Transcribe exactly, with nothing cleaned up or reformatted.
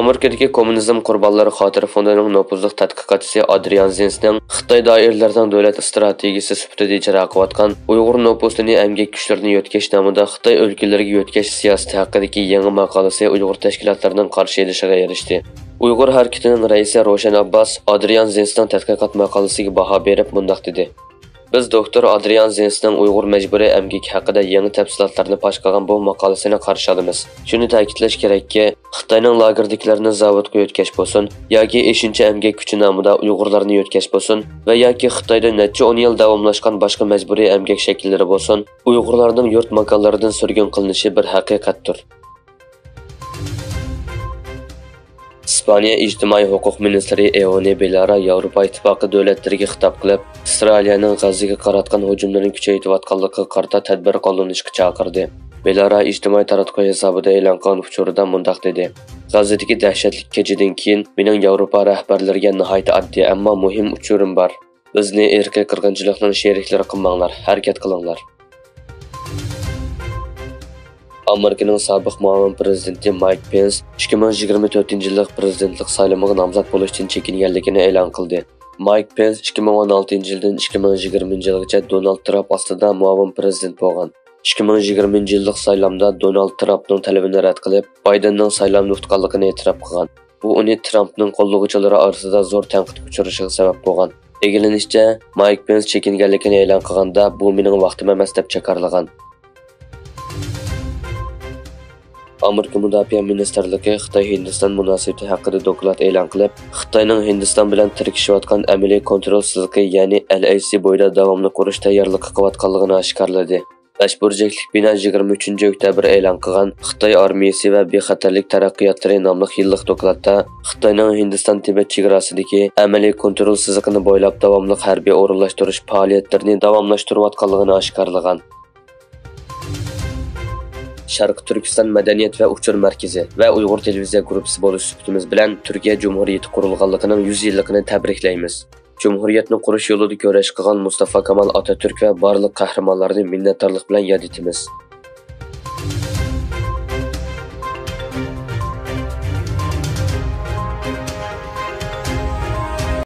ئامېرىكىدىكى كوممۇنىزم قۇربانلىرى خاتىرە فوندىنىڭ نوپۇزلۇق تەتقىقاتچىسى ئادرىيان زېنسنىڭ خىتاي دائىرىلىرىنىڭ دۆلەت ئىستراتېگىيىسى سۈپىتىدە ئىجرا قىلىۋاتقان ئۇيغۇر نوپۇسىنى ئەمگەك كۈچلىرىنى يۆتكەش نامىدا خىتاي ئۆلكىلىرىگە يۆتكەش سىياسىتى ھەققىدىكى يېڭى ماقالىسى ئۇيغۇر تەشكىلاتلىرىنىڭ قارشى ئېلىشىغا ئېرىشتى. ئۇيغۇر ھەرىكىتىنىڭ رەئىسى روشەن ئابباس ئادرىيان زېنسنىڭ تەتقىقات ماقالىسىگە باھا بېرىپ مۇنداق دېدى: بىز دوكتور ئادرىيان زېنسنىڭ ئۇيغۇر مەجبۇرىي ئەمگىكى ھەققىدە يېڭى تەپسىلاتلارنى پاش قىلغان بۇ ماقالىسىنى قارشى ئالىمىز. شۇنى تەكىتلەش كېرەككى، خىتاينىڭ لاگېردىكىلەرنى زاۋۇتقا يۆتكەش بولسۇن ياكى ئېشىنچا ئەمگەك كۈچى نامىدا ئۇيغۇرلارنى يۆتكەش بولسۇن ۋە ياكى خىتايدا نەچچە ئون يىل داۋاملاشقان باشقا مەجبۇرىي ئەمگەك شەكىللىرى بولسۇن، ئۇيغۇرلارنىڭ يۇرت ماكانلىرىدىن سۈرگۈن قىلىنىشى بىر ھەقىقەتتۇر. ئىسپانىيە ئىجتىمائىي ھوقۇق مىنىستىرى ئېۋونى بېلارا ياۋروپا ئىتتىپاقى دۆلەتلىرىگە خىتاب قىلىپ، ئىسرائىلىيەنىڭ غەززىگە قاراتقان ھۇجۇملىرىنى كۈچەيتىۋاتقانلىقىغا قارىتا تەدبىر قوللىنىشقا چاقىردى. بېلارا ئىجتىمائىي تاراتقۇ ھېسابىدا ئېلان قىلغان ئۇچۇرىدا مۇنداق دېدى: غەززىدىكى دەھشەتلىك كېچىدىن كېيىن مېنىڭ ياۋروپا رەھبەرلىرىگە ناھايىتى ئاددىي، ئەمما مۇھىم ئۇچۇرۇم بار. بىزنى ئىرقىي قىرغىنچىلىقنىڭ شېرىكلىرى قىلماڭلار، ھەرىكەت قىلىڭلار. ئامېرىكىنىڭ سابىق مۇئاۋىن پىرېزىدېنتى مايك پېنس ئىككى مىڭ يىگىرمە تۆتىنچى يىللىق پىرېزىدېنتلىق سايلىمىغا نامزات بولۇشتىن چېكىنگەنلىكىنى ئېلان قىلدى. مايك پېنس ئىككى مىڭ ئون ئالتىنچى يىلدىن ئىككى مىڭ يىگىرمىنچى يىلغىچە دونالد ترامپ ئاستىدا مۇئاۋىن پىرېزىدېنت بولغان. ئىككى مىڭ يىگىرمىنچى يىللىق سايلامدا دونالد ترامپنىڭ تەلىپىنى رەت قىلىپ، بايدېننىڭ سايلامنى ئۇتقانلىقىنى ئېتىراپ قىلغان. بۇ ئۇنى ترامپنىڭ قوللىغۇچىلىرى ئارىسىدا زور تەنقىدكە ئۇچرىشىغا سەۋەب بولغان. ئىگىلىنىشىچە، مايك پېنس چېكىنگەنلىكىنى ئېلان قىلغاندا، بۇ مېنىڭ ۋاقتىم ئەمەس، دەپ جاكارلىغان. ئامېرىكا مۇداپىئە مىنىستىرلىقى خىتاي-ھىندىستان مۇناسىۋىتى ھەققىدە دوكلات ئېلان قىلىپ، خىتاينىڭ ھىندىستان بىلەن تىركىشىۋاتقان ئەمەلىي كونترول سىزىقى، يەنى ئەل ئەي سى بويىدا داۋاملىق ئۇرۇش تەييارلىقى قىلىۋاتقانلىقىنى ئاشكارىلىدى. بەش بۇرجەكلىك بىنا يىگىرمە ئۈچىنچى ئۆكتەبىر ئېلان قىلغان خىتاي ئارمىيىسى ۋە بىخەتەرلىك تەرەققىياتلىرى ناملىق يىللىق دوكلاتتا خىتاينىڭ ھىندىستان تىبەت چېگراسىدىكى ئەمەلىي كونترول سىزىقىنى بويلاپ داۋاملىق ھەربىي ئورۇنلاشتۇرۇش پائالىيەتلىرىنى داۋاملاشتۇرۇۋاتقانلىقىنى ئاشكارىلىغان. شەرقىي تۈركىستان مەدەنىيەت ۋە ئۇچۇر مەركىزى ۋە ئۇيغۇر تېلېۋىزىيە گۇرۇپپىسى بولۇش سۈپىتىمىز بىلەن تۈركىيە جۇمھۇرىيىتى قۇرۇلغانلىقىنىڭ يۈز يىللىقىنى تەبرىكلەيمىز. جۇمھۇرىيەتنى قۇرۇش يولىدا كۈرەش قىلغان مۇستافا كامال ئاتاتۈرك ۋە بارلىق قەھرىمانلارنى مىننەتدارلىق بىلەن ياد ئېتىمىز.